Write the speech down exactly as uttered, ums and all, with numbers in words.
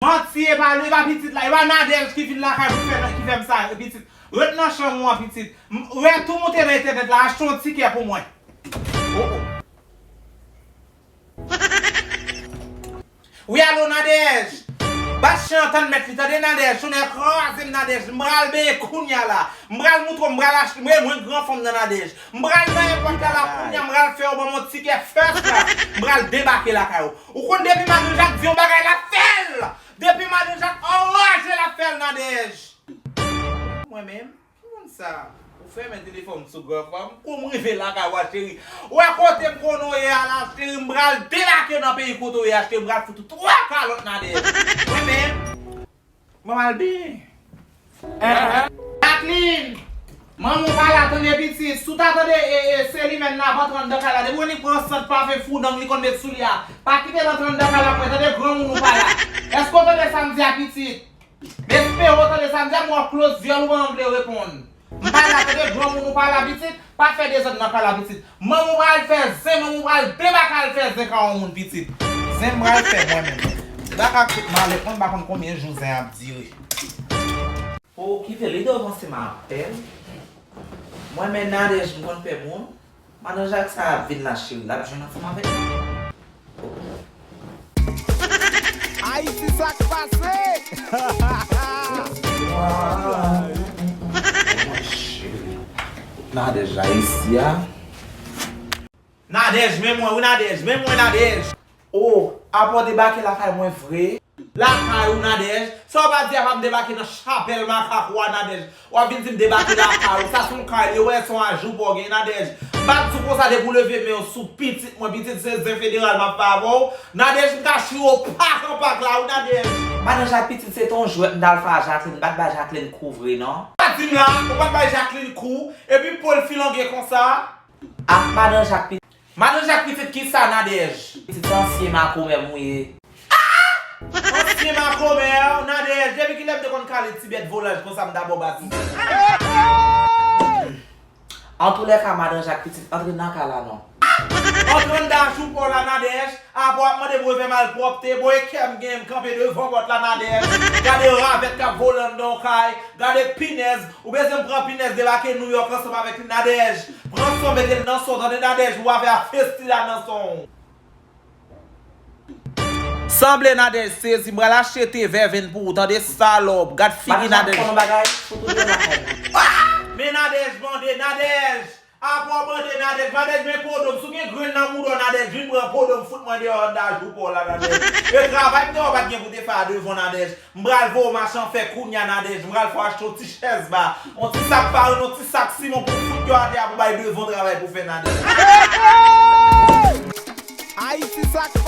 Manti, e pa, e pa pitit la, e pa Nadège ki vin lakay pou fè, ki fè m sa, pitit. Ret nan chanm ou an, pitit. M, wè tou moute nan entènèt la, achte yon tikè pou mwen. Oh, oh. Wi, alo, Nadège. Bat chen an tann mèt li, tande, Nadège. Tonnè kraze m, Nadège. M pral benyen kounya la. M pral moutre w, m pral achte, mwen, mwen gran fanm nan, Nadège. M pral nan èpòt la, la kounya, m pral fè yo ban m yon tikè fès la. M pral debake lakay ou. Ou konn depi Madan Jak di yon bagay, l ap fè l. Depi Madan Jak anraje, l ap fè l, Nadège. Mwen menm, ki moun sa? Ou fèmen telefòn sou gran fanm. Kou m rive lakay ou a, cheri. Ou wè kote m konnen w ye a la, cheri, m pral debake nan peyi kote w ye a, cheri, m pral fout ou twa kalòt, Nadège. Mwen menm, mwen mal benyen. Jacqueline! Manman w pa la, tande pitit. Si w ta tande, e, e, Selimèn la, rantre anndan kay la. Depi w annik pran sant pafen foudang li konn met sou li a, pa kite l rantre anndan kay la pou mwen, tande, granmoun ou pa la. Èske w tande sa m di a, pitit? M espere w tande sa m di a, m wè w close dyòl ou pa vle reponn. M pa la, tande, granmoun ou pa la, pitit. Pa fè dezòd nan kay la, pitit. Manman w pral fè zen, manman w pral debake al fè zen kay yon moun, pitit. Zen m pral fè mwen menm. Debake ak tout malèt mwen, m pa konn konbyen jou zen ap dire. O, kite li devan se m apèl. Mwen menm Nadège m konn pè moun. Madan Jak sa ap vin la, cheri, l ap jwenn ansanm avèk mwen. Ayiti, sa k pase? Mwen cheri. Nadège la isi a. Nadège, men mwen, wi, Nadège, men mwen, Nadège. O, apa w debake lakay mwen vre? Lakay ou, Nadège? Sa w pa di a pa m debake nan chapèl makak ou a, Nadège. W ap vin di m debake lakay ou. Sa se yon kay li ye, w wè se yon ajou pa w gen, Nadège. M ap di w konsa, depi w leve men w sou pitit mwen, pitit se zen federal m ap fè avè w. Nadège, m ka chire w pak an pak la, wi, Nadège. Madan Jak, pitit se te yon jwèt m t al fè a Jacqueline, m pa t bay Jacqueline kou vre, non. Pa di m la, ou pa t bay Jacqueline kou, epi po l filange konsa. Ak Madan Jak, pitit. Madan Jak, pitit, kisa, Nadège? Pitit, se ansyen makomè m ou ye. Ansyen makomè, Nadège, depi kilè m te konn kale ti bèt volan konsa m ta ba w batize? Antoulèka, Madan Jak, pitit, antre nan kay la non. Antre anndan jou pa w la, Nadège, apa w ap mande pou yo fè malpwòpte, bon, e kè m genyen, m kanpe devan pòt la, Nadège. Gade ravèt k ap vole anndan yon kay, gade pinèz, ou bezwen m pran pinèz debake Nouyòk ansanm avèk li, Nadège. Pran san w mete l nan san w, tande, Nadège, ou va fè a festi la nan san w. Sanble Nadège sezi, m pral achte te vèvenn pou ou, tande, salòp. Gad figi Nadège. Madan Jak, fè yon bagay, fout ou deyò lakay mwen. Men Nadège bande, Nadège! Apa w bande, Nadège? Nadège, men podòm, si w gen grenn nan bouda w, Nadège, vin pran podòm, fout mwen deyò anndan jou pa w la, Nadège. E travay m te wè w pa t gen pou te fè a devan, Nadège. M pral voye w mache an fè kounya, Nadège. M pral fè w achte yon ti chèz ba, yon ti sak farin, yon ti sak siman pou w fout yo atè a pou bay devan travay pou fè, Nadège. Ayiti, sa k pa